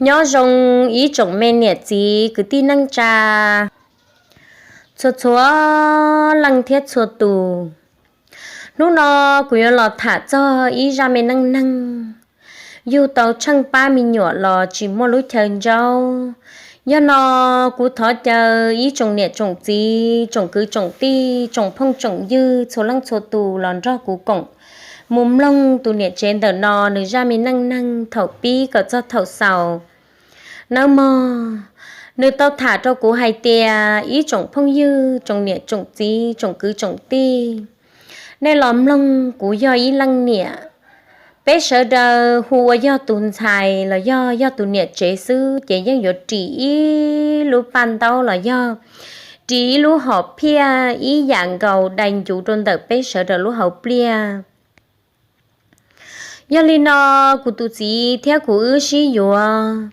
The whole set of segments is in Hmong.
Nyob zoo ib tsoom me niam txiv kwv tij neej tsa, txhua txhua leej thiab txhua tus. Hnub no kuv yuav los tham txog ib zaj me neej neeg yug tau tsheej pab me nyuam los tsis muaj lub chaw ntsaub. Yog no kuv thov caw ib tsoom niam tsoom txiv, tsoom kwv tsoom tij, tsoom phooj tsoom ywg txhua leej txhua tus los nrog kuv koom mus mloog tus niam tsev ntawm no nws zaj me neej neeg thaum pib kom txog thaum xaus nawb mog. Nws tau tham rau kuv hais tias, ib tsoom phooj ywg, tsoom niam tsoom txiv, tsoom kwv tsoom tij, nej los mloog, kuv yog ib leej niam. Peb sawv daws hu ua yog tus ntxhais los yog, yog tus niam tsev xwb ces yeej yuav ris ib lub paj ntaub los yog ris ib lub hom phiaj ib yam nkaus dai ncuv rau ntawm peb sawv daws lub hauv pliaj. Yog li no, kuv tus txiv thiab kuv wb sib yuav.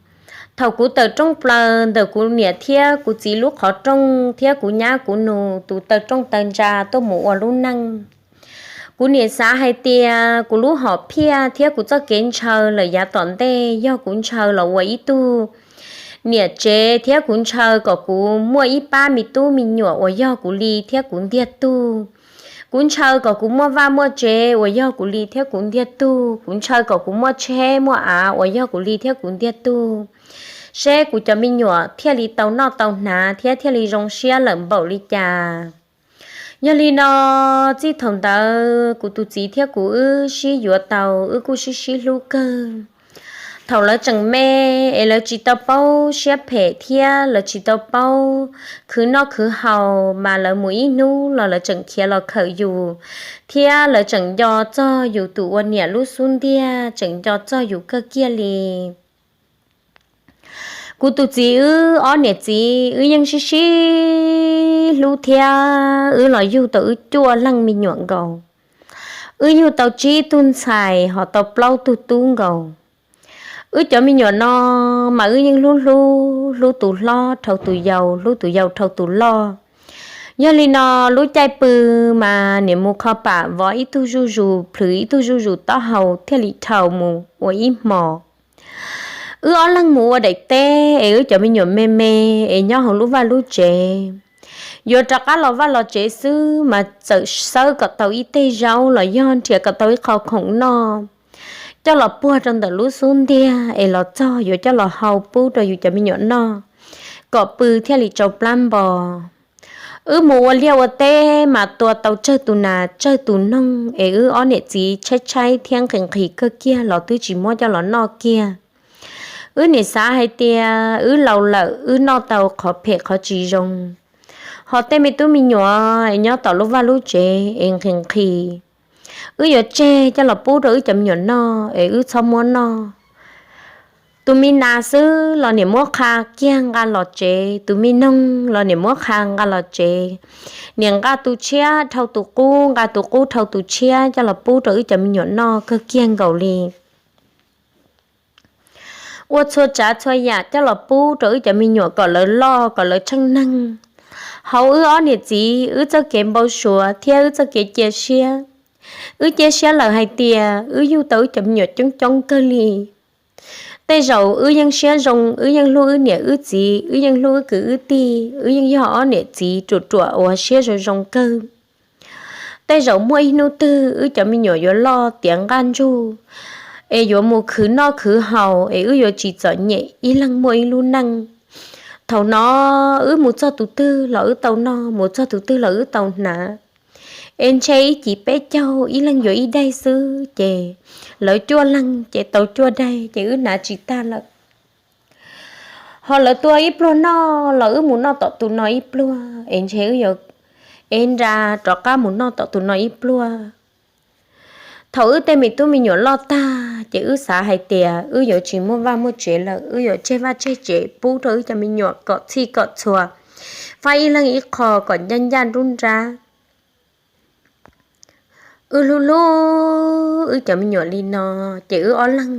Thaum kuv tawm rooj plaws ntawm kuv niam thiab kuv txiv lub qhov rooj thiab kuv nyab kuv nus tus taw rooj taw ntsa tuaj mus ua lub neej, kuv niam xav hais tias kuv lub hom phiaj thiab kuv txoj kev ntshaw lawm yav tom ntej yog kuv ntshaw los ua ib tug niam tsev thiab kuv ntshaw kom kuv muaj ib pab me tub me nyuam uas yog kuv li thiab kuv ntiag tug. Kuv ntshaw kom kuv muaj vaj muaj tsev uas yog kuv li thiab kuv ntiag tug. Kuv ntshaw kom kuv muaj tsheb muaj av uas yog kuv li thiab kuv ntiag tug, seb kuv cov me nyuam thiaj li tau noj tau hnav thiab thiaj li zoo siab lawm npaum li cas. Yog li no, txij thaum ntawd kuv tus txiv thiab kuv wb sib yuav tau, wb kuj sib sib hlub kawg. Thaum lawv tseem me es lawv tsis tau paub siab phem thiab lawv tsis tau paub khwv noj khwv haus mas lawv mus ib hnub los lawv tseem khiav los khawm yus, thiab lawv tseem nco txog yus tus ua niam lub xub ntiag, tseem nco txog yus kawg kiag li. Kuv tus txiv wb ob niam txiv wb yeej sib sib hlub thiab wb los yug tau wb cuaj leej me nyuam nkaus. Wb yug tau tsib tug ntxhais ho tau plaub tug tub nkaus. Wb cov me nyuam no mas wb yeej hlub hlub, hlub tus hlob dhau tus yau, hlub tus yau dhau tus loj. Yog li no, lub caij pw mas niam mus kho pam vov ib tug zuj zus, plhws ib tug zuj zus taub hau thiaj li dhau mus ua ib hmos. Wb ob leeg mus ua daim teb es wb cov me nyuam me me es nyob hauv lub vaj lub tsev. Yuav rov qab los vaj los tsev xwb mas txawm xawb kom tau ib teg zaub los yog nrhiav kom tau ib qho khoom noj coj los puag rau ntawm lub xub ntiag es los txog yuav coj los hau pub rau yus cov me nyuam noj kom pw thiaj li tsau plab npo. Wb mus ua liaj ua teb mas tua tau tsawg tus nas tsawg tus noog es wb ob niam txiv tshaib tshaib thiab nqhis nqhis kawg kiag los twb tsis muab coj los noj kiag. Wb niam xav hais tias wb laus lawm wb noj tau qhov phem qhov tsis zoo, ho tej me tub me nyuam es nyob tom lub vaj lub tsev es nqhis nqhis, wb yuav tseg coj los pub rau wb cov me nyuam noj es wb txhob muab noj. Tus me nas xwb los niam muab qha kiag nqa los tsev, tus me noog los niam muab qha nqa los tsev. Niam nqa tus tshiab dhau tus qub, nqa tus qub dhau tus tshiab coj los pub rau wb cov me nyuam noj kawg kiag nkaus li. Ua txhua tsav txhua yam coj los pub rau wb cov me nyuam kom lawv loj kom lawv tsheej neeg. Hauv wb ob niam txiv wb txoj kev npau suav thiab wb txoj kev cia siab, wb cia siab lawm hais tias wb yug tau wb cov me nyuam coob coob kawg li. Tej zaum wb yeej siab zoo, wb yeej hlub wb niam wb txiv, wb yeej hlub wb kwv wb tij, wb yeej yog ob niam txiv ruam ruam uas siab zoo zoo kawg. Tej zaum muaj ib hnub twg wb cov me nyuam yuav loj tiav nqaj ntsug es yuav mus khwv noj khwv haus es wb yuav tsis txom nyem ib leeg muaj ib lub neej. Thaum no wb mus txog tus twg los wb tau noj, mus txog tus twg los wb tau hnav. Es ntshe ib cim peb caug ib leeg yuav ib daig xwb ces lawv cuaj leeg ces tau cuaj daig ces wb hnav tsis tag lawm. Ho lawv tua ib pluag noj los wb mus noj tom tus no ib pluag, es ntshe wb yuav ev nra rov qab mus noj tom tus no ib pluag. Thaum wb tej me tub me nyuam loj tag ces wb xav hais tias wb yuav tsis muaj vaj muaj tsev lawm, wb yuav tseg vaj tseg tsev pub rau wb cov me nyuam kom txhij kom txhua, faib ib leeg ib qho kom ncaj ncaj nruab nrab. Wb hlub hlub wb cov me nyuam li no, ces wb ob leeg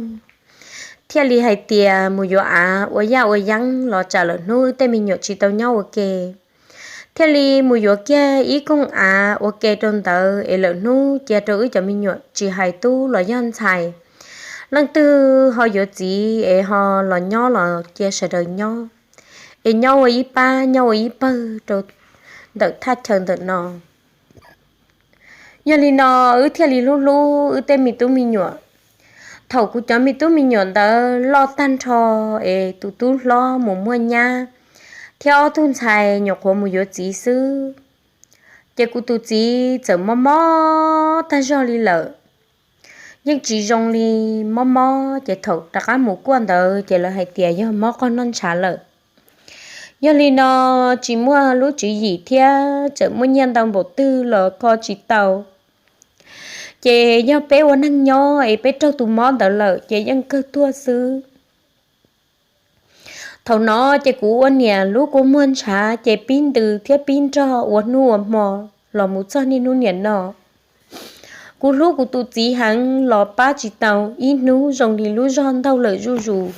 thiaj li hais tias mus yuav av ua yaj ua yeeb los tsam lawm hnub wb tej me nyuam tsis tau nyob ua ke, thiaj li mus yuav kiag ib koog av ua ke rau ntawd es lawm hnub cia rau wb cov me nyuam tsis hais tub los yog ntxhais Leej twg ho yuav txiv es ho los nyob los cia sawv daws nyob, es nyob ua ib pab nyob ua ib pawg rau ntawm thaj chaw ntawm no. Yog li no, wb thiaj li hlub hlub wb tej me tub me nyuam. Thaum kuv cov me tub me nyuam ntawd loj tag nrho, es tus tub hlob mus muaj nyab, thiab ob tug ntxhais nyuam qhuav mus yuav txiv xwb, ces kuv tus txiv txawm mob mob tag zog li lawm, yeej tsis zoo li, mob mob. Ces thaum rov qab mus kuaj ntawd ces lawv hais tias yog mob qog noj ntshav lawm. Yog li no, tsis muaj lub tswv yim thiab tseem muaj nyiaj ntau npaum twg los kho tsis tau. Ces yog peb ua neeg nyob es peb raug tus mob ntawd lawm ces yeej kawg tuag xwb. Thaum no ces kuv ua niam lub kua muag ntshav ces pib ntws thiab pib nrog ua hnub ua hmo los mus txog niaj hnub niam no. Kuv hlub kuv tus txiv heev los pab tsis tau ib hnub zoo li lub zog ntaug lawm zuj zus.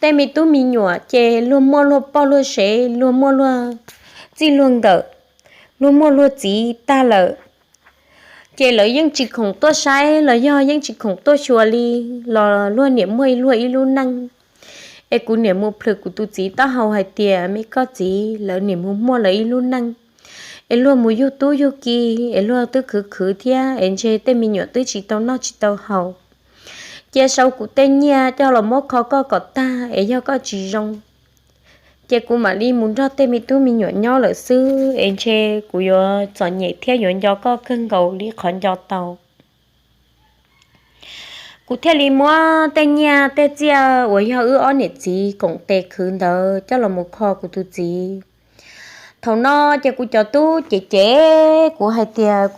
Tej me tub me nyuam ces luag muaj luag poj luag sev, luag muaj luag txij luag nkawm, luag muaj luag txiv tag lawm, ces lawv yeej tsis khoom tuaj saib los yog yeej tsis khoom tuaj xyuas li, los luag niam muaj luag ib lub neej. Es kuv niam mus plhws kuv tus txiv taub hau hais tias, me koj txiv, lawv niam mus muaj lawv ib lub neej, es luag mus yug tub yug ki, es luag twb khwv khwv thiab es ntshe tej me nyuam twb tsis tau noj tsis tau haus. Cia sau kuv tej nyiaj coj los muab kho koj kom tag, es yog koj tsis zoo ces kuv mam li mus nrog tej me tub me nyuam nyob lawm xwb, es ntshe kuv yuav txom nyem thiab yuav nco koj kawg nkaus li qhov nco tau. Kuv thiaj li muab tej nyiaj tej txiaj uas yog wb ob niam txiv koom tes khwv ntawd coj los mus kho kuv tus txiv. Thaum no ces kuv cov tub cem cem kuv hais tias,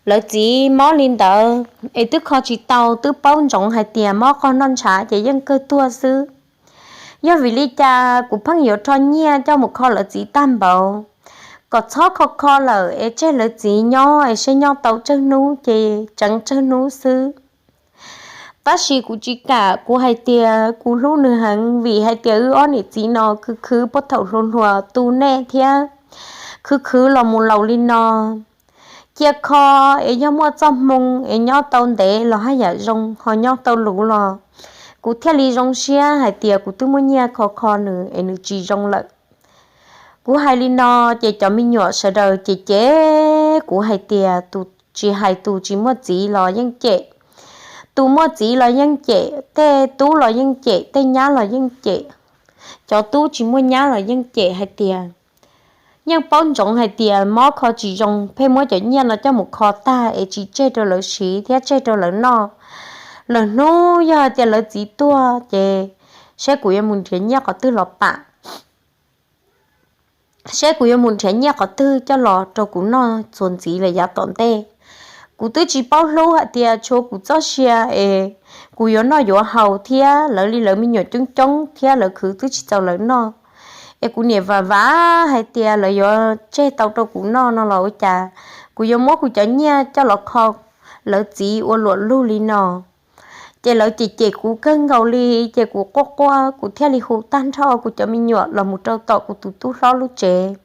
lawv txiv mob li ntawd es twb kho tsis tau, twb paub ntsoov hais tias mob qog noj ntshav ces yeej kawg tuag xwb. Yog vim li cas kuv pheej yuav rho nyiaj coj mus kho lawv txiv tag npaum, kom txhob kho kho lawm es tseg lawv txiv nyob es seb nyob tau tsawg hnub ces tseev tsawg hnub xwb. Tab sis kuv tsis kam, kuv hais tias kuv hlub nws heev vim hais tias wb ob niam txiv no khwv khwv puag thaum hluas hluas tu nej thiab khwv khwv los mus laus li no. Cia kho, es yog muaj txoj hmoo es nyob tau ntev los haj yam zoo, ho nyob tau luv los kuv thiaj li zoo siab hais tias kuv twb muab nyiaj kho kho nws es nws tsis zoo lawm. Kuv hais li no ces cov me nyuam sawv daws cem cem kuv hais tias tus tsis hais tus tsis muaj txiv los yeej cem, tus muaj txiv los yeej cem, tej tub los yeej cem, tej nyab los yeej cem, cov tub tsis muaj nyab los yeej cem hais tias yeej paub ntsoov hais tias mob kho tsis zoo, pheej muab cov nyiaj no coj mus kho tag es tsis tseg rau lawv siv thiab tseg rau lawv noj. Lawm hnub yog hais tias lawv txiv tuag ces seb kuv yuav mus nrhiav nyiaj qhov twg los pam, seb kuv yuav mus nrhiav nyiaj qhov twg coj los rau kuv noj txuas ntxiv lawm yav tom ntej. Kuv twb tsis paub hlub hais tias tshuav kuv txoj sia es kuv yuav noj yuav haus thiab lawv li lawv me nyuam coob coob thiab lawv khwv twb tsis txaus lawv noj. Es kuv niam vam vam hais tias lawv yuav tseg tau rau kuv noj no los ua cas kuv yuav muab kuv cov nyiaj coj los kho lawv txiv ua luam lug li no. Ces lawv cem cem kuv kawg nkaus li, ces kuv quaj quaj, kuv thiaj li hu tag nrho kuv cov me nyuam los mus rau tom kuv tus tub hlob lub tsev.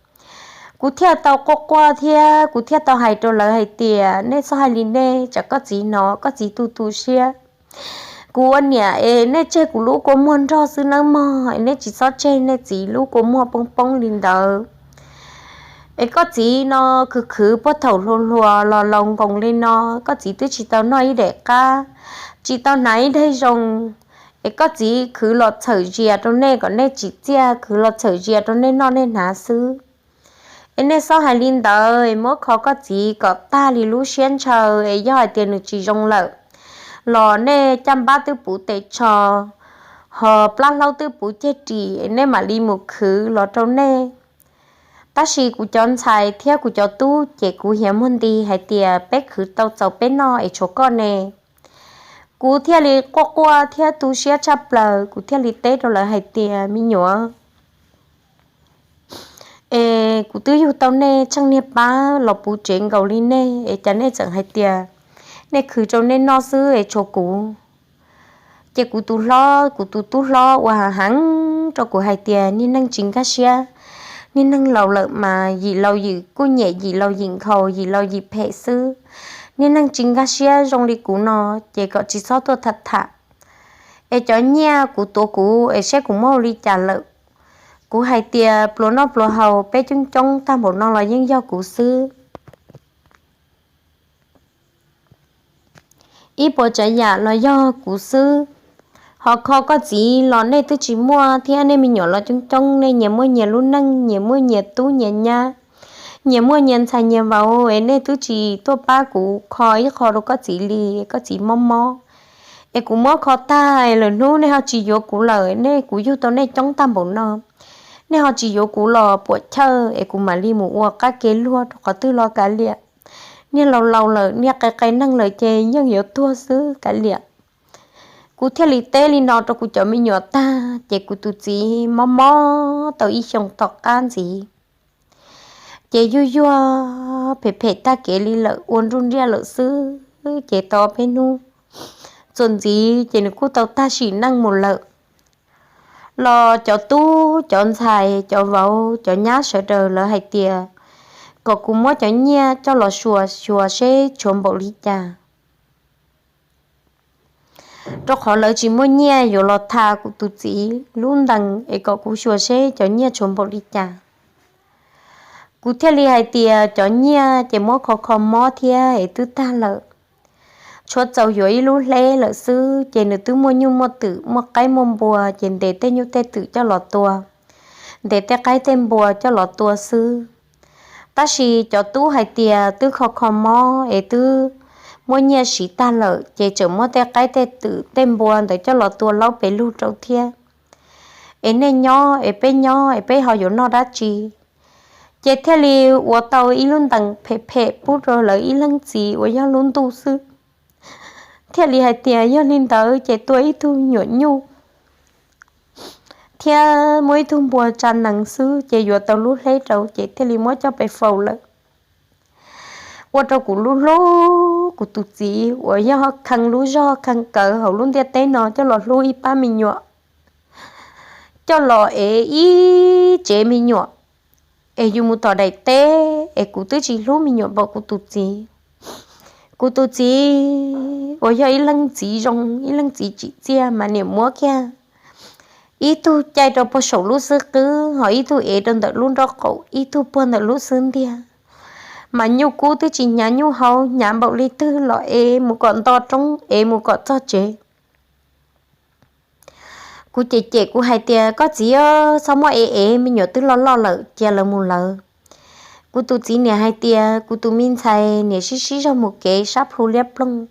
Kuv thiaj tau quaj quaj thiab kuv thiaj tau hais rau lawv hais tias, nej txhob hais li nej, tsam koj txiv hnov koj txiv tu tu siab. Kuv ua niam es nej tseg kuv lub kua muag nrog xwb nawb mog, es nej tsis txhob tseg nej txiv lub kua muag poob poob li ntawd. Es koj txiv no khwv khwv puag thaum hluas hluas los laus nkoos li no, koj txiv twb tsis tau noj ib daim qab, tsis tau hnav ib daig zoo. Es koj txiv khwv los txhawm zias rau nej kom nej tsim txiaj, khwv los txhawm zias rau nej noj nej hnav xwb. Es nej txhob hais li ntawd, es muab kho koj txiv kom tag li lub siab ntshaw, es yog hais tias nws tsis zoo lawm los nej caj npab twb puv tes tsho, ho plab hlaub twb puv ceg ris, es nej mam li mus khwv los rau nej. Tab sis kuv cov ntxhais thiab kuv cov tub ces kuv hiav muag nti hais tias peb khwv tau txaus peb noj es tshuav koj ne. Kuv thiaj li quaj quaj thiab tu siab tshaj plaws, kuv thiaj li teb rau lawv hais tias, me nyuam, es kuv twb yug tau nej tsheej niag pab los puv tsev nkaus li nej, es cas nej tseem hais tias nej khwv rau nej noj xwb es tshuav kuv. Ces kuv tus hlob, kuv tus tub hlob uas heev rau kuv hais tias, niag neeg tsis nkag siab, niag neeg laus lawm mas yim laus yim kuj nyem, yim laus yim nkhaus, yim laus yim phem xwb. Niag neeg tsis nkag siab zoo li kuv no ces kom tsis txhob tuaj tham tham. Es cov nyiaj kuv tuav kuv es saib kuv muab ua li cas lawm. Kuv hais tias pluas noj pluas haus peb coob coob tag npaum no los yeej yog kuv xwb. Ib puas tsav yam los yog kuv xwb. Ho kho koj txiv los nej twb tsis muaj thiab, nej me nyuam los coob coob, nej nyias muaj nyias lub neej, nyias muaj nyias tub nyias nyab, nyias muaj nyias ntxhais nyias vauv, es nej twb tsis tuaj pab kuv kho ib qho rau koj txiv li. Koj txiv mob mob es kuv muab kho tag, lwm hnub nej ho tsis yuav kuv lawm, nej kuv yug tau nej coob tag npaum no, nej ho tsis yuav kuv los puam chawj es kuv mam li mus ua qab kev luag rau qhov twg los kav liam. Niag laus laus lawm, niag qe qe neeg lawm ces yeej yuav tuag xwb kav liam. Kuv thiaj li teb li no rau kuv cov me nyuam tag ces kuv tus txiv mob mob tau ib xyoos tom qab ntxiv ces yuag yuag phem phem tag kev li lawm, ua nruj nriaj lawm xwb. Ces tau ob peb hnub txuas ntxiv ces nws kuj tau tag sim neej mus lawm. Los cov tub cov ntxhais cov vauv cov nyab sawv daws lawv hais tias kom kuv muab cov nyiaj coj los xyuas xyuas seb tshuav npaum li cas, rau qhov lawv tsis muaj nyiaj yuav los tha kuv tus txiv lub ntees es kom kuv xyuas seb cov nyiaj tshuav npaum li cas. Kuv thiaj li hais tias cov nyiaj ces muab kho kho mob thiab es twb tag lawm. Tshuav txaus yuav ib lub hleb lawm xwb ces nws twb muaj nyuj muaj twm muaj qaib muaj npua ces ntes tej nyuj tej twm coj los tua, ntes tej qaib tej npua coj los tua xwb. Tab sis cov tub hais tias twb kho kho mob es twb muab nyiaj siv tag lawm ces tseem muab tej qaib tej twm tej npua ntawd coj los tua laub pes lug rau thiab. Es nej nyob es peb nyob es peb ho yuav noj dab tsi? Ces thiaj li ua tau ib lub ntees phem phem pub rau lawv ib leej txiv uas yog lub ntuj xwb. Thiaj li hais tias yog li ntawd ces tua ib tug nyuam nyuj thiab muab ib tug npua tsa nees xwb ces yuav tau lub hleb rau ces thiaj li muab coj pes faus lawm. Ua rau kuv lub hlub kuv tus txiv uas yog khee lub zog khee kawv hauv lub ntiaj teb no coj los hlub ib pab me nyuam, coj los ev ib tsev me nyuam, es yus mus tom daim teb es kuv twb tsis hlub me nyuam npaum kuv tus txiv. Kuv tus txiv uas yog ib leej txiv zoo ib leej txiv tsim txiaj mas niam muab kiag ib tug caij rau puag saum lub xwb qwb ho ib tug ev rau ntawm lub nraub qaum ib tug puag ntawm lub xwb ntiag. Mas nyuj kub twb tsis hnyav nyuj hau, hnyav npaum li twg los ev mus kom nto roob ev mus kom txog tsev. Kuv cem cem kuv hais tias koj txiv txhob muab ev ev, me nyuam twb loj loj lawm cia lawv mus lawv. Kuv tus txiv niam hais tias kuv tus me ntxhais niam sib sib zog mus kev sab plhu liab ploog.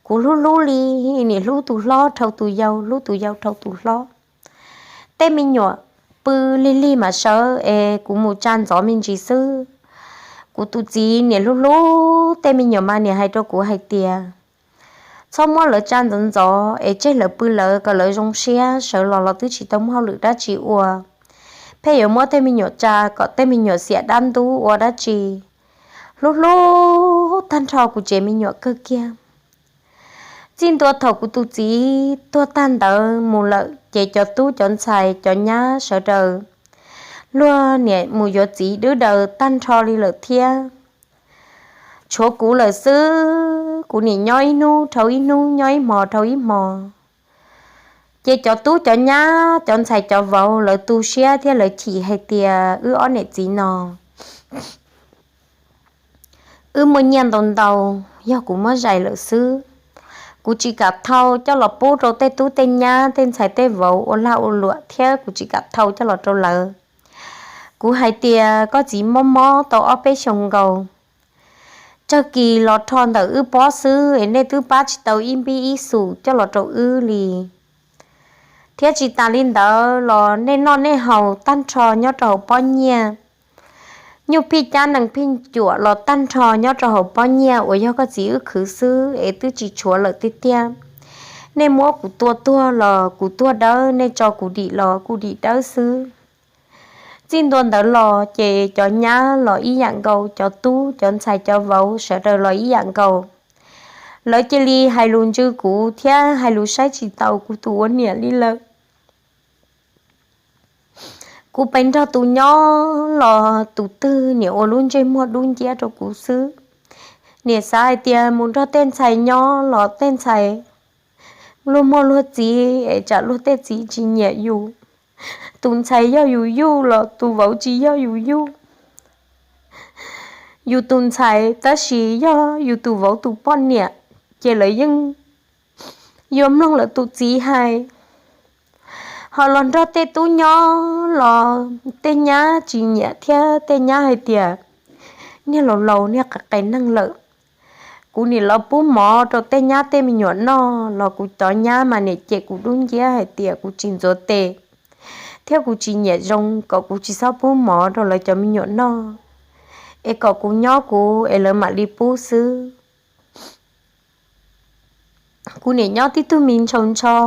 Kuv hlub hlub li, niam hlub tus hlob dhau tus yau, hlub tus yau dhau tus hlob. Tej me nyuam pw lig lig mam sawv es kuv mus tsa ntxov me ntsis xwb. Kuv tus txiv niam hlub hlub tej me nyuam mas niam hais rau kuv hais tias txhob muab lawv tsa ntxov ntxov es tseg lawv pw lawv kom lawv zoo siab, sawv los los twb tsis tau muaj hauj lwm dab tsi ua, pheej yuav muab tej me nyuam tsa kom tej me nyuam xiam dab ntub ua dab tsi. Hlub hlub tag nrho kuv tsev me nyuam kawg kiag. Txij ntua thaum kuv tus txiv tuag tag ntawd mus lawm ces cov tub cov ntxhais cov nyab sawv daws luag niam mus yuav txiv dwb daws tag nrho li lawm thiab. Tshuav kuv lawm xwb, kuv niam nyob ib hnub dhau ib hnub, nyob ib hmo dhau ib hmo. Ces cov tub cov nyab cov ntxhais cov vauv lawv tu siab thiab lawv chim hais tias wb ob niam txiv no wb muaj nyiaj ntau ntau, yog kuv muab zais lawm xwb. Kuv tsis kam thau coj los pub rau tej tub tej nyab tej ntxhais tej vauv ua lag ua luam thiab kuv tsis kam thau coj los rau lawv. Kuv hais tias koj txiv mob mob tau ob peb xyoos nkaus, tsawg kis los rho ntawm wb pob xwb es nej twb pab tsis tau ib npib ib xus coj los rau wb li. Thiab tsis tas li ntawd los nej noj nej haus tag nrho nyob rau hauv pob nyiaj, nyuj phij cab nees phij cuam los tag nrho nyob rau hauv pob nyiaj uas yog koj txiv wb khwv xwb es twb tsis tshuav lawm tiag tiag. Nej muab kuv tua tuag los kuv tuag dawb, nej tso kuv dim los kuv dim dawb xwb. Txij ntua ntawd los ces cov nyab los ib yam nkaus, cov tub cov ntxhais cov vauv sawv daws los ib yam nkaus. Lawv cia li hais lus ntsws kuv thiab hais lus saib tsis taus kuv tus ua niam li lawm. Kuv pes nrog tus nyob los tus twg niam ua lub ntsej muag dub nciab rau kuv xwb. Niam xav hais tias mus nrog tej ntxhais nyob los tej ntxhais luag muaj luag txiv es tsam luag tej txiv tsis nyiam yus. Tus ntxhais yog yus yug los tus vauv tsis yog yus yug. Yus tus ntxhais tab sis yog yus tus vauv tus poj niam, ces lawv yeej yuav mloog lawv tus txiv hais. Ho los nrog tej tub nyob los tej nyab tsis nyiam thiab tej nyab hais tias niag laus laus niag qes qes neeg lawm. Kuv nim los pub mov rau tej nyab tej me nyuam noj los kuv cov nyab mas nim cem kuv dub nciab hais tias kuv tsis ntxuav tes thiab kuv tsis nyiam zoo, kom kuv tsis txhob pub mov rau lawv cov me nyuam noj, es kom kuv nyob kuv es lawv mam li pub xwb. Kuv nim nyob tib tug me ntshaus ntsho,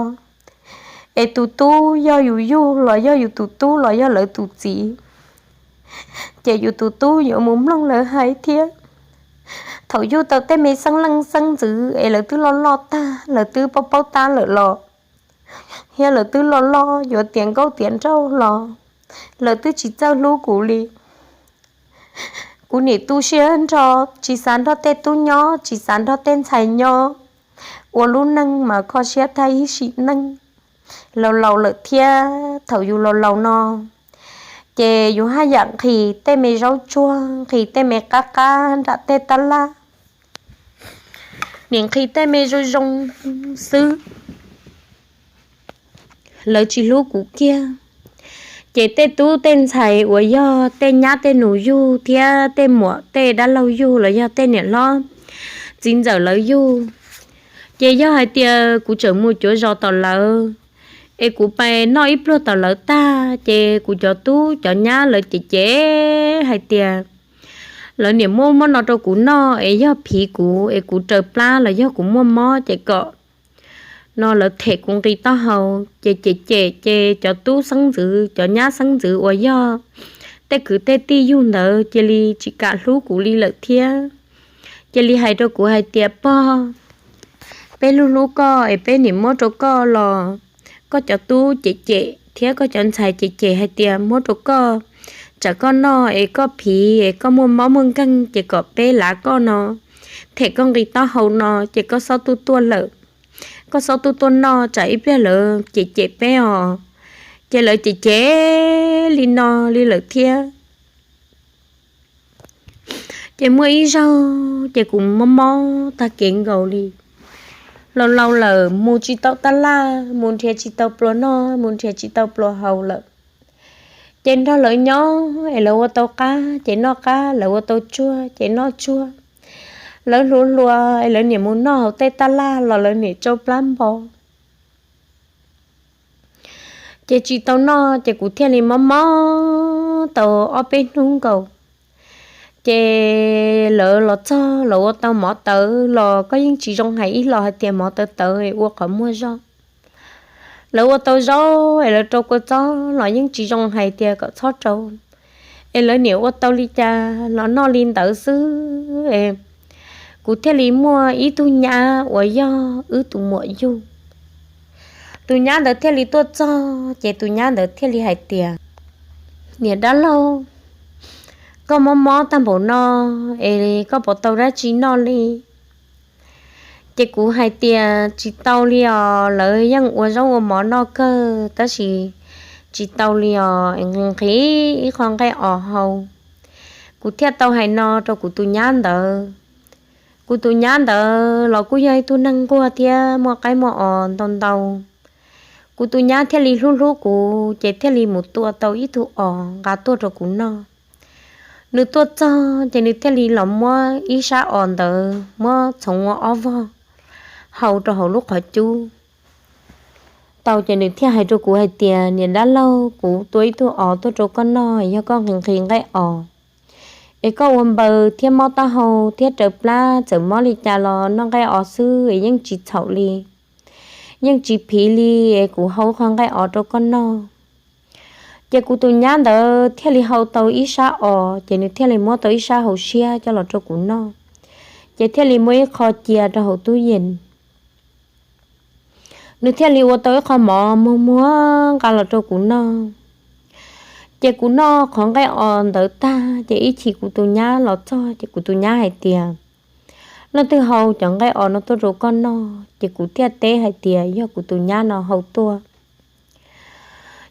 es tus tub yog yus yug los yog yus tus tub los yog lawv tus txiv, ces yus tus tub yuav mus mloog lawv hais thiab. Thaum yug tau tej me xeeb leej xeeb ntxwv es lawv twb loj loj tag, lawv twb paub paub tab lawm los, thiab lawv twb loj loj yuav tiav nkauj tiav nraug los, lawv twb tsis txawj hlub kuv li. Kuv nim tu siab nrho, tsis xav nrog tej tub nyob, tsis xav nrog tej ntxhais nyob, ua lub neej mas kho siab tag ib sim neej. Laus laus lawm thiab, thaum yus laus laus no, ces yus haj yam nqhis tej me zaub tsuag, nqhis tej me qab qab nram tej tab laj, nim nqhis tej me zoo zoo xwb. Lawv tsis hlub kuv kiag. Ces tej tub tej ntxhais uas yog tej nyab tej nus yug thiab tej muam tej dab laug yug los yog tej niam hlob txiv ntxawm lawv yug, ces yog hais tias kuv tseem mus cuav zos tom lawv, es kuv pais noj ib pluag tom lawv tag, ces kuv cov tub cov nyab lawv cem cem hais tias lawv niam muab muab no rau kuv noj es yog phiv kuv es kuv raws plab los yog kuv muaj mob ces kom no lawv them kuv nqi taub hau. Ces cem cem ces cov tub xeeb ntxwv cov nyab xeeb ntxwv uas yog tej kwv tej tij yug ntawd cia li tsis kam hlub kuv li lawm thiab. Cia li hais rau kuv hais tias, pog, peb hlub hlub koj es peb nim muab rau koj los koj cov tub cem cem thiab koj cov ntxhais cem cem hais tias muab rau koj, tsam koj noj es koj phiv es koj muaj mob muaj nkeeg ces kom peb lav koj no, them koj nqi taub hau no ces koj xob tuaj tuaj lawm, koj xob tuaj tuaj noj tsam ib pliag lawv cem cem peb os. Ces lawv cem cem li no li lawm thiab. Ces muaj ib zaug ces kuv mob mob tag kev nkaus li. Laus laus lawm mus tsis tau tab laj, mus nrhiav tsis tau pluas noj, mus nrhiav tsis tau pluas haus lawm. Ces nrog lawv nyob es lawv ua tau qab ces noj qab, lawv ua tau tsuag ces noj tsuag. Lawv hluas hluas es lawv niam mus noj hauv tej tab laj los lawv niam tsau plab npo. Ces tsis tau noj ces kuv thiaj li mob mob tau ob peb hnub nkaus. Ces lawv los txog los ua tau mov tawv los koj yeej tsis zoo hais ib los hais tias mov tawv tawv ua qhov muag zog. Lawv ua tau zaub es lawv rau kua txob los yeej tsis zoo hais tias kom txhob rau, es lawv niam ua tau li cas los noj li ntawd xwb. Kuv thiaj li muaj ib tug nyab uas yog wb tus muam yug. Tus nyab ntawd thiaj li tuaj txog ces tus nyab ntawd thiaj li hais tias, niam dab laug, koj mob mob tag npaum no es koj puas tau dab tsi noj li? Ces kuv hais tias tsis tau li os, lawv yeej ua zaub ua mov noj kawg tab sis tsis tau li os, nqhis ib qho nqaij os hau. Kuv thiaj tau hais no rau kuv tus nyab ntawd. Kuv tus nyab ntawd los kuj yog ib tug neeg nquag thiab muaj qaib muaj os ntau ntau. Kuv tus nyab thiaj li hlub hlub kuv ces thiaj li mus tua tau ib tug os nqa tuaj rau kuv noj. Nws tuaj txog ces nws thiaj li los muab ib sab os ntawd muab txhoov ua ob vog hau rau hauv lub qhov cub tau ces nws thiaj hais rau kuv hais tias, niam dab laug, kuv tua ib tug os tuaj rau koj noj, yog koj nqhis nqhis nqaij os es koj ua npaws thiab mob taub hau thiab raws plab, txawm mob li cas los noj nqaij os xwb es yeej tsis txhaum li, yeej tsis phiv li, es kuv hau qho nqaij os rau koj noj. Ces kuv tus nyab ntawd thiaj li hau tau ib sab os ces nws thiaj li muab tau ib sab hauv siab coj los rau kuv noj, ces thiaj li muab ib qho cia rau hauv tub yees. Nws thiaj li ua tau ib qho mov muag muag nqa los rau kuv noj. Ces kuv noj qhov nqaij os ntawd tag ces ib chim kuv tus nyab los txog ces kuv tus nyab hais tias, leej twg hau cov nqaij os no tuaj rau koj noj? Ces kuv thiaj teb hais tias yog kuv tus nyab no hau tuaj.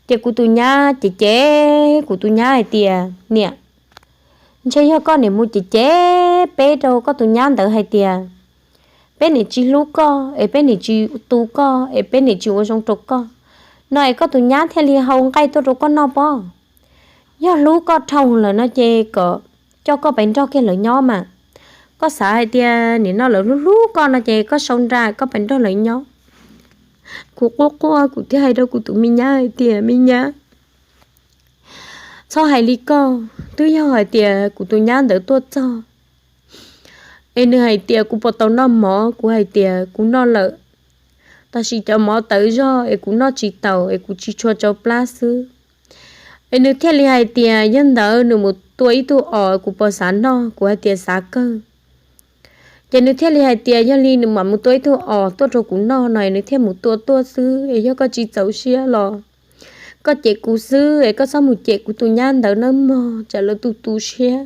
Ces kuv tus nyab cem cem kuv tus nyab hais tias, Niam, ntshe yog koj niam mus cem cem peb rau koj tus nyab ntawd hais tias peb niam tsis hlub koj es peb niam tsis tu koj es peb niam tsis ua zoo rau koj no es koj tus nyab thiaj li hau nqaij tuaj rau koj noj pob. Yog hlub koj dhau lawm no ces kom coj koj pais nrog kiag lawv nyob mas. Koj xav hais tias nim no lawv hlub hlub koj no ces koj sau nra koj pais nrog lawv nyob. Kuv quaj quaj kuv thiaj hais rau kuv tus me nyab hais tias, Me nyab, txhob hais li koj, twb yog hais tias kuv tus nyab ntawd tuaj txog es nws hais tias kuv puas tau noj mov, kuv hais tias kuv noj lawm, tab sis cov mov tawv zog es kuv noj tsis taus es kuv tsis tshua tsau plab xwb. Es nws thiaj li hais tias yog ntawd nws mus tua ib tug os kuv puas xav noj, kuv hais tias xav kawg. Ces nws thiaj li hais tias yog li nws mam mus tua ib tug os tuaj rau kuv noj no es nws thiaj mus tua tuaj xwb, es yog koj tsis txaus siab los koj cem kuv xwb es koj txhob mus cem kuv tus nyab ntawd nawb mog, tsam lawv tu tu siab,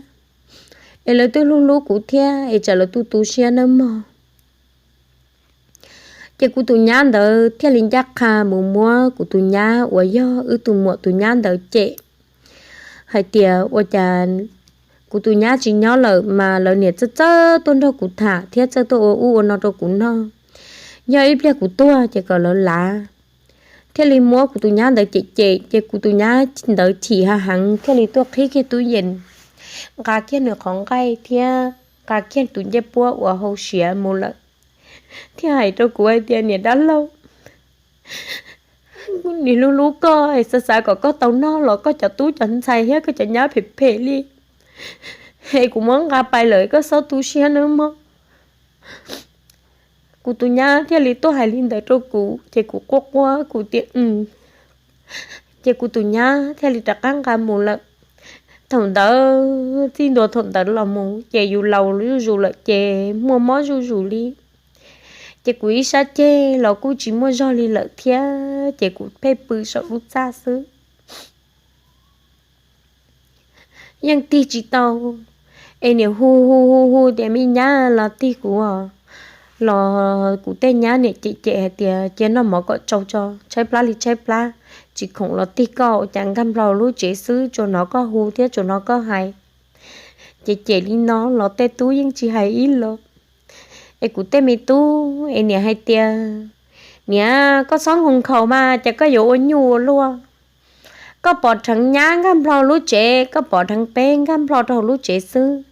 es lawv twb hlub hlub kuv thiab es tsam lawv tu tu siab nawb mog. Ces kuv tus nyab ntawd thiaj li ncaj qha mus muab kuv tus nyab uas yog wb tus muam tus nyab ntawd cem hais tias ua cas kuv tus nyab tsis nyob lawm mas lawv niam txawj txawj tuaj nrog kuv tham thiab txawj tuaj ua ub ua no rau kuv noj. Yog ib pliag kuv tuag ces kom lawv lav. Thiaj li muab kuv tus nyab ntawd cem cem, ces kuv tus nyab ntawd chim hav heev thiaj li tuaj qhib kiag tub yees, nqa kiag nws qhov nqaij thiab nqa kiag tus ncej puab uas hau siav mus lawm, thiaj hais rau kuv hais tias, Niam dab laug, niam hlub hlub koj es xav xav kom koj tau noj los koj cov tub cov ntxhais thiab koj cov nyab phem phem li es kuv muab nqa pais lawm, koj txhob tu siab nawb mog. Kuv tus nyab thiaj li tuaj hais li ntawd rau kuv ces kuv quaj quaj kuv tias, Ces kuv tus nyab thiaj li rov qab nqa mus lawm. Thaum ntawd txij ntua thaum ntawd los mus ces yus laus zuj zus lawm ces muaj mob zuj zus li. Ces kuv ib sab ceg los kuj tsis muaj zog li lawm thiab ces kuv pheej pw saum lub txaj xwb. Yeej tig tsis tau, es niam hu hu hu hu tias me nyab los tig kuv os. Los kuv tej nyab niam cem cem hais tias cia noj mov kom tsau tso, tshaib plab li tshaib plab, tsis khoom los tig koj, ua cas nkag nplo lub tsev xwb tsuas hnov koj hu thiab tsuas hnov koj hais. Ces cem li no los tej tub yeej tsis hais ib los. Es kuv tej me tub es niam hais tias, Niam, koj txhob nkaus nkhaus mas cas koj yuav ua nyuj ua luaj. Koj pom dheev nyab nkag nplo lub tsev, koj pom dheev peb nkag nplo rau hauv lub tsev xwb,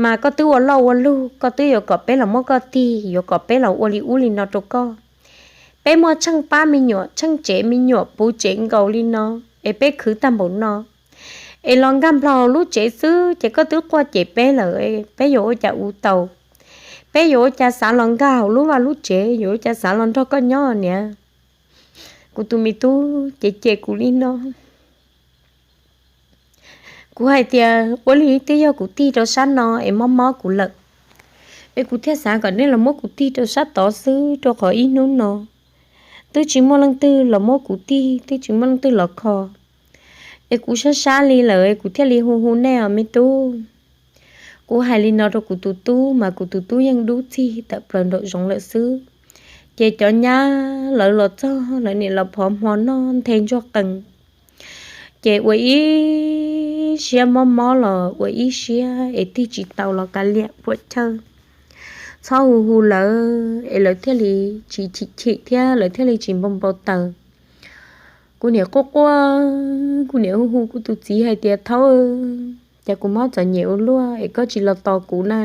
mas koj twb ua loj ua lug, koj twb yuav kom peb los muab koj tig, yuav kom peb los ua li ub li no rau koj. Peb muaj tsheej pab me nyuam, tsheej tsev me nyuam puv tsev nkaus li no, es peb khwv tag npaum no, es los nkag nplo hauv lub tsev xwb ces koj twb quaj cem peb lawm, peb yuav ua cas ua tau? Peb yuav ua cas xav los nkag hauv lub vaj lub tsev, yuav ua cas xav los nrog koj nyob niam? Kuv tus me tub ces cem kuv li no. Kuv hais tias ua li twb yog kuv tig rau sab no es mob mob kuv lawm, es kuv thiaj xav kom nej los muab kuv tig rau sab tod xwb, rau qhov ib hnub no twb tsis muaj leej twg los muab kuv tig, twb tsis muaj leej twg los kho, es kuv sab sab li lawm es kuv thiaj li hu hu nej os me tub. Kuv hais li no rau kuv tus tub mas kuv tus tub yeej dub txig tawm plaws nraum zoov lawm xwb. Ces cov nyab lawv los txog lawv niam los phov hmo noj nthe ntsuag qees, ces ua ib siab mob mob los ua ib siab es tig tsis tau los kav liam puam chawj. Txhob hu hu lawv es lawv thiaj li tsis chim chim thiab lawv thiaj li tsis npau npau taws. Kuv niam quaj quaj, kuv niam hu hu kuv tus txiv hais tias, Thaub, cas kuv mob txom nyem ua luaj es koj tsis los tos kuv na?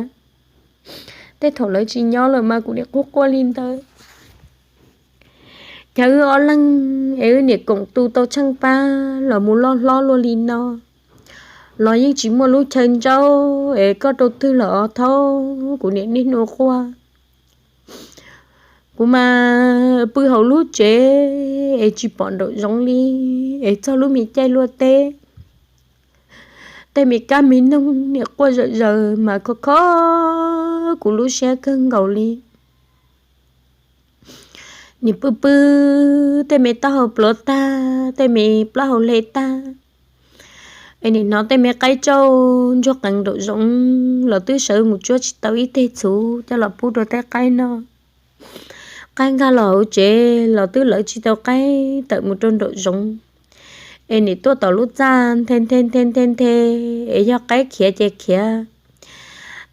Tej thaum lawv tsis nyob lawm mas kuv niam quaj quaj li ntawd. Cas wb ob leeg es wb niam koom tu tau tsheej pab los mus loj hlob luaj li no, los yeej tsis muaj lub chaw ntsaub es koj rau twg los os Thaub? Kuv niam niaj hnub quaj. Kuv mas pw hauv lub tsev es tsis pom nraum zoov li, es txog lub me caij luaj teb, tej me kab me noog niam quaj zom zaws mas kho kho kuv lub siab kawg nkaus li. Niam pw pw, tej me taub hau pluav tag, tej me plaub hau hle tag, Es nim no tej me qaib tsauj ntsuag qees nraum zoov los twb sawv mus tsuab tsis tau ib teg txhuv coj los pub rau tej qaib noj. Qaib nkag los hauv tsev los twb lawv tsis tau qaib tawm mus rau nraum zoov. Es nim tuaj tom lub txaj nthe nthe nthe nthe nthe, es yog qaib khiav ces khiav,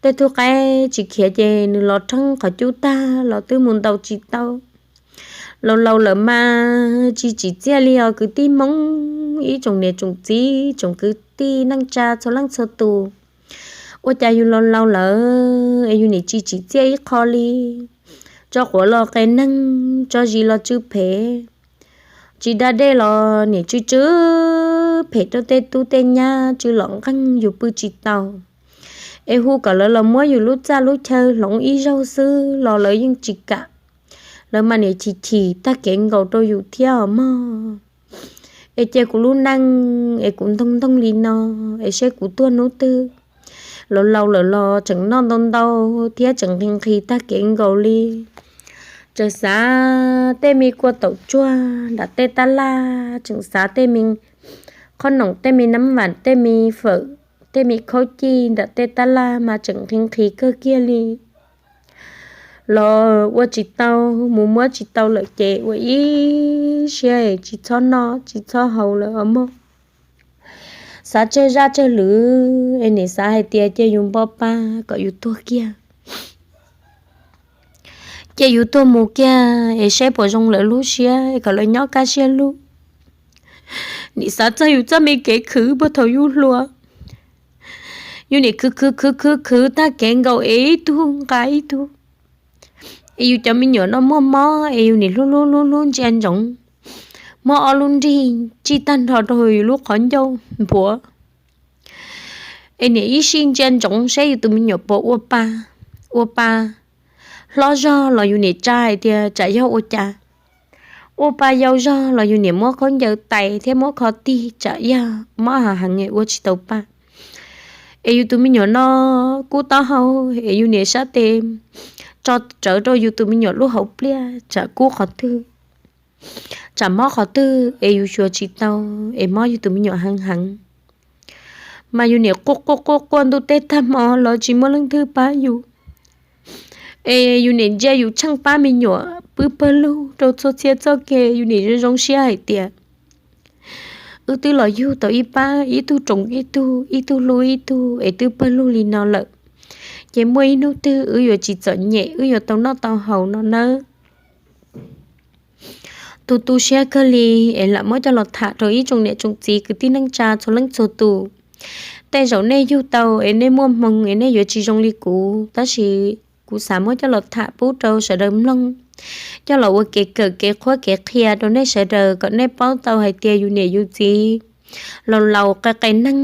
tej tug qaib tsis khiav ces nws los rheeb qhov cub tag los twb mus ntaus tsis tau. Laus laus lawm mas tsis tsim txiaj li os kwv tij Hmoob, ib tsoom niam tsoom txiv tsoom kwv tij neej tsa txhua leej txhua tus. Ua cas yus laus laus lawm es yus nim tsis tsim txiaj ib qho li. Tso quav los qias neeg, tso zis los tsw phem, tsis da dej los nim tsw tsw phem rau tej tub tej nyab tsw los nqeeg yus pw tsis tau. Es hu kom lawv los muab yus lub txaj lub chaw hloov ib zaug xwb los lawv yeej tsis kam. Lawv mas nim chim chim tag kev nkaus rau yus thiab os mog. Es cia kuv lub neej es kuv ntoog ntoog li no, es seb kuv tuag hnub twg. Laus laus lawm los tseem noj ntau ntau thiab tseem nqhis nqhis tag kev nkaus li. Tseem xav tej me kua taum tsuag nram tej tab laj, tseem xav tej me qhob noom, tej me nab vam, tej me fawm, tej me khaub cij nram tej tab laj mas tseem nqhis nqhis kawg kiag li. Los ua tsis tau, mus muab tsis tau lawm ces ua ib siab tsis txhob noj tsis txhob haus lawm os mog. Xav tsawg zaj tsawg lwm es nim xav hais tias cia yus npo pa kom yus tuag kiag, cia yus tuag mus kiag es saib puas zoo lawv lub siab es kom lawv nyob kaj siab lug. Nim xav txog yus txoj me kev khwv puag thaum yus hluas, yus nim khwv khwv khwv khwv khwv tag kev nkaus es ib tug nqa ib tug. Es yus cov me nyuam no muaj mob es yus nim hlub hlub hlub hlub ntsia ntsoov, muab ob lub nrig tsij tag nrho rau yus lub qhov ncauj npuav. Es nim ib sij ntsia ntsoov saib yus tus me nyuam puas ua pa, ua pa hlob zog los yus nim tsa hais tias tsam yog ua cas, ua pa yau zog los yus nim muab khaub ncaws tais thiab muab kho tig tsam yog mob hav heev ua tsis tau pa. Es yus tus me nyuam no kub taub hau, es yus nim sab tes tso rawv rau yus tus me nyuam lub hauv pliaj tsam kub qhov twg, tsam mob qhov twg es yus xyuas tsis tau, es mob yus tus me nyuam heev heev. Mas yus nim quaj quaj quaj quaj ntuj teb tag hmo los tsis muaj leej twg pab yus. Es yus nim ntsia yus tsheej pab me nyuam pw pawg lug rau txhua txhia txoj kev, yus nim zoo zoo siab hais tias wb twb los yug tau ib pab, ib tug roos ib tug, ib tug hlub ib tug es twb pawg lug li no lawm, ces muaj ib hnub twg wb yuav tsis txom nyem, wb yuav tau noj tau haus no nawb. Tu tu siab kawg li es lam muab coj los tham rau ib tsoom niam tsoom txiv kwv tij neej tsa txhua leej txhua tus. Tej zaum nej yug tau es nej muaj hmoo es nej yuav tsis zoo li kuv, tab sis kuv xav muab coj los tham pub rau sawv daws mloog, coj los ua kev kawm kev qhuab kev qhia rau nej sawv daws kom nej paub tau hais tias yus niam yus txiv laus laus qias qias neeg.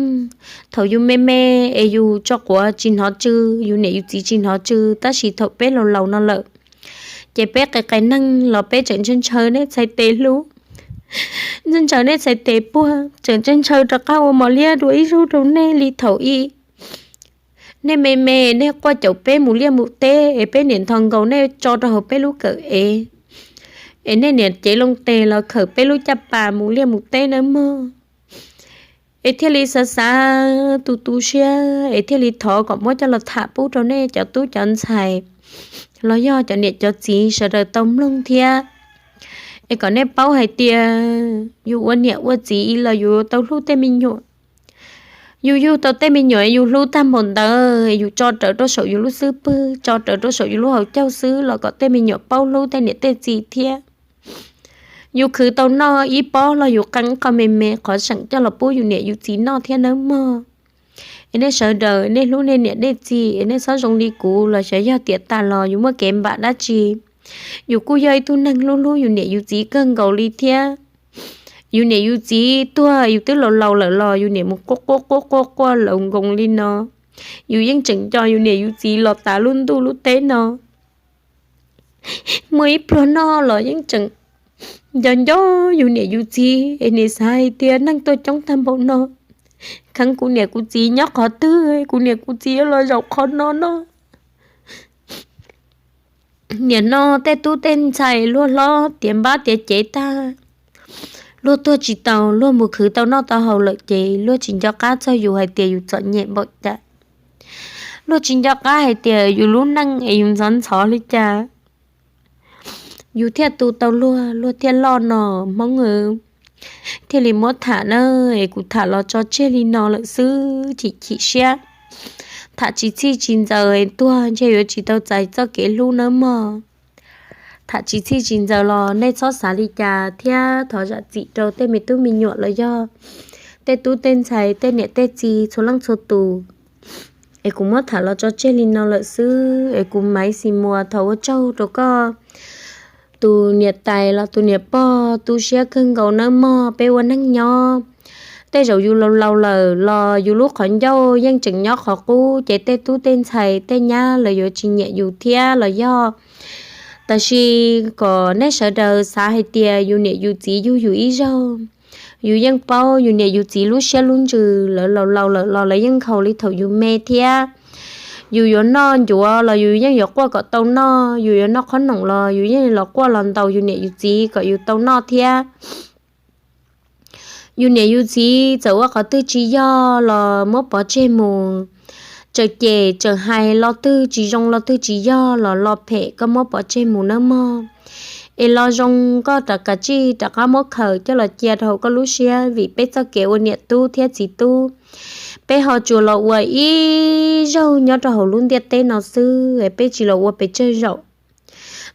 Thaum yus me me es yus tso quav tsis hnov tsw, yus niam yus txiv tsis hnov tsw, tab sis thaum peb laus laus no lawm, ces peb qias qias neeg los peb tseem ntshaw ntshaw nej txhais tes hlub, ntshaw ntshaw nej txhais tes puag, tseem ntshaw ntshaw rov qab ua mos liab dua ib zaug rau nej li thaum ub. Nej me me nej quaj caum peb mus liaj mus teb es peb niam nthos nkaus nej tso rau hauv peb lub kawm ev, es nej niam cev loo tes los khawm peb lub caj pas mus liaj mus teb nawb mog. Es thiaj li xav xav tu tu siab es thiaj li thov kom muab coj los tham pub rau nej cov tub cov ntxhais los yog cov niam cov txiv sawv daws tau mloog thiab. Es kom nej paub hais tias yus ua niam ua txiv los yus tau hlub tej me nyuam. Yus yug tau tej me nyuam yus hlub tag npaum ntawd, yus tso rawv rau saum yus lub xub pwg, tso rawv rau saum yus lub hauv caug xwb los kom tej me nyuam paub hlub tej niam tej txiv thiab. Yus khwv tau noj ib pob los yus qee qho me me qhov seem coj los pub yus niam yus txiv noj thiab nawb mog. Es nej sawv daws nej hlub nej niam nej txiv es nej txhob zoo li kuv los xyov yog tiam tas los yus muaj kev npam dab tsi. Yus kuj yog ib tug neeg hlub hlub yus niam yus txiv kawg nkaus li thiab. Yus niam yus txiv tuag yus twb laus laus lawm los yus niam mus quaj quaj quaj quaj quaj laus nkoos li no. Yus yeej tseem nco yus niam yus txiv los tas lub ntuj lub teb no. Muaj ib pluag noj los yeej tseem nco nco yus niam yus txiv es nim xav hais tias neeg tuaj coob tag npaum no, kheev kuv niam kuv txiv nyob qhov twg, kuv niam kuv txiv yuav los zaum qhov no no. Nim no tej tub tej ntxhais luag hlob tiav npab tiav cev tag, Luag tuag tsis tau, luag mus khwv tau noj tau haus lawm ces luag tsis nco qab txog yus hais tias yus txom nyem npaum cas. Luag tsis nco qab hais tias yus lub neej es yus ntxhov ntxhov li cas yus thiaj tu tau luag, luag thiaj loj no. Hmoob thiaj li muab tham na, es kuv tham los tso tseg li no lawm xwb, chim chim siab. Tham tsis txhij tsis ntxaws es tuag ntshe yuav tsis tau txais txoj kev hlub nawb mog. Tham tsis txhij tsis ntxaws los nej txhob xav li cas thiab thov zam txim rau tej me tub me nyuam los yog tej tub tej ntxhais tej niam tej txiv txhua leej txhua tus. Es kuv muab tham los tso tseg li no lawm xwb, es kuv Maiv Xis Muas thov ua tsaug rau koj tus niam tais los tus niam pog tu siab kawg nkaus nawb mog. Peb ua neeg nyob, tej zaum yus laus laus lawm los yus lub qhov ncauj yeej tseem nyob qhov qub ces tej tub tej ntxhais tej nyab lawv yuav tsis nyiam yus thiab los yog. Tab sis kom nej sawv daws xav hais tias yus niam yus txiv yug yus ib zaug, yus yeej paub yus niam yus txiv lub siab lub ntsws. Lawv laus laus lawm los lawv yeej nkhaus li thaum yus me thiab. Yus yuav noj ncuav los yus yeej yuav quaj kom tau noj, yus yuav noj qhob noom los yus yeej los quaj los ntaus yus niam yus txiv kom yus tau noj thiab. Yus niam yus txiv txawm ua qhov twg tsis yog los muab pov tseg mus. Txawm cem txawm hais, lo twg tsis zoo lo twg tsis yog los lo phem koj muab pov tseg mus nawb mog. Es lo zoo koj rov kav tsij rov qab muab khaws coj los cia rau hauv koj lub siab, vim peb txoj kev ua niam tub thiab txiv tub, peb ho tsuas los ua ib zaug nyob rau hauv lub ntiaj teb no xwb, peb tsis los ua pes tsawg zaum.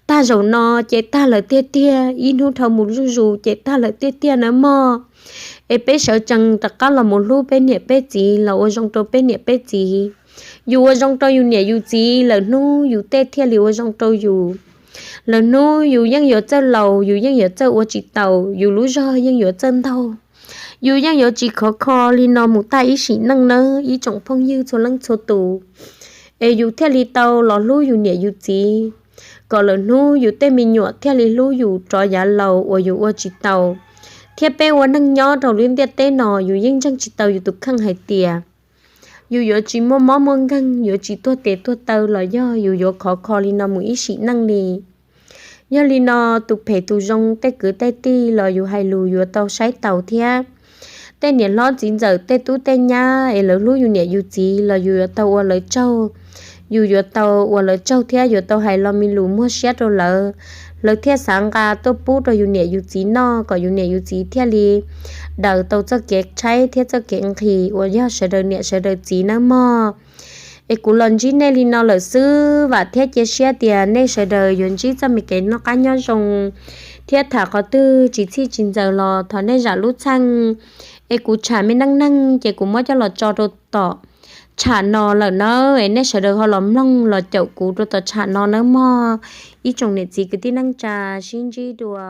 Tag zaum no ces tag lawm tiag tiag, ib hnub dhau mus zuj zus ces tag lawm tiag tiag nawb mog. Es peb sawv tsees rov qab los mus hlub peb niam peb txiv, los ua zoo rau peb niam peb txiv. Yus ua zoo rau yus niam yus txiv, lwm hnub yus tej thiaj li ua zoo rau yus. Lwm hnub yus yeej yuav txawj laus, yus yeej yuav txawj ua tsis taus, yus lub zog yeej yuav txawj ntaug. Yus yeej yuav tsis khov kho li no mus tag ib sim neej nawb ib tsoom phooj ywg txhua leej txhua tus. Es yus thiaj li tau los hlub yus niam yus txiv, kom lwm hnub yus tej me nyuam thiaj li hlub yus rov yav laus uas yus ua tsis taus. Thiab peb ua neeg nyob rau lub ntiaj teb no yus yeej ntseeg tsis tau yus tus kheej hais tias yus yuav tsis muaj mob muaj nkeeg, yuav tsis tuag tes tuag taw los yog yus yuav khov kho li no mus ib sim neej li. Yog li no, tus phem tus zoo, tej kwv tej tij los yus hais lus yuav tau saib taus thiab. Tej niam hlob txiv ntxawm tej tub tej nyab es lawv hlub yus niam yus txiv los yus yuav tau ua lawv tsaug. Yus yuav tau ua lawv tsaug thiab yuav tau hais lo me lus muag siab rau lawv, lawv thiaj xav nqa tuaj pub rau yus niam yus txiv noj kom yus niam yus txiv thiaj li daws tau txoj kev tshaib thiab txoj kev nqhis uas yog sawv daws niam sawv daws txiv nawb mog. Es kuv los ntsib nej li no lawm xwb, vam thiab cia siab tias nej sawv daws yuav ntsib txoj me kev noj qab nyob zoo, thiab tham qhov twg tsis txhij tsis ntxaws los thov nej zam lub txheej. Es kuv tsham me neej neeg ces kuv muab coj los tso rau tom tsham no lawm nawb, es nej sawv daws ho los mloog los caum kuv rau tom tsham no nawb mog. Ib tsoom niam txiv kwv tij neej tsa, sib ntsib dua.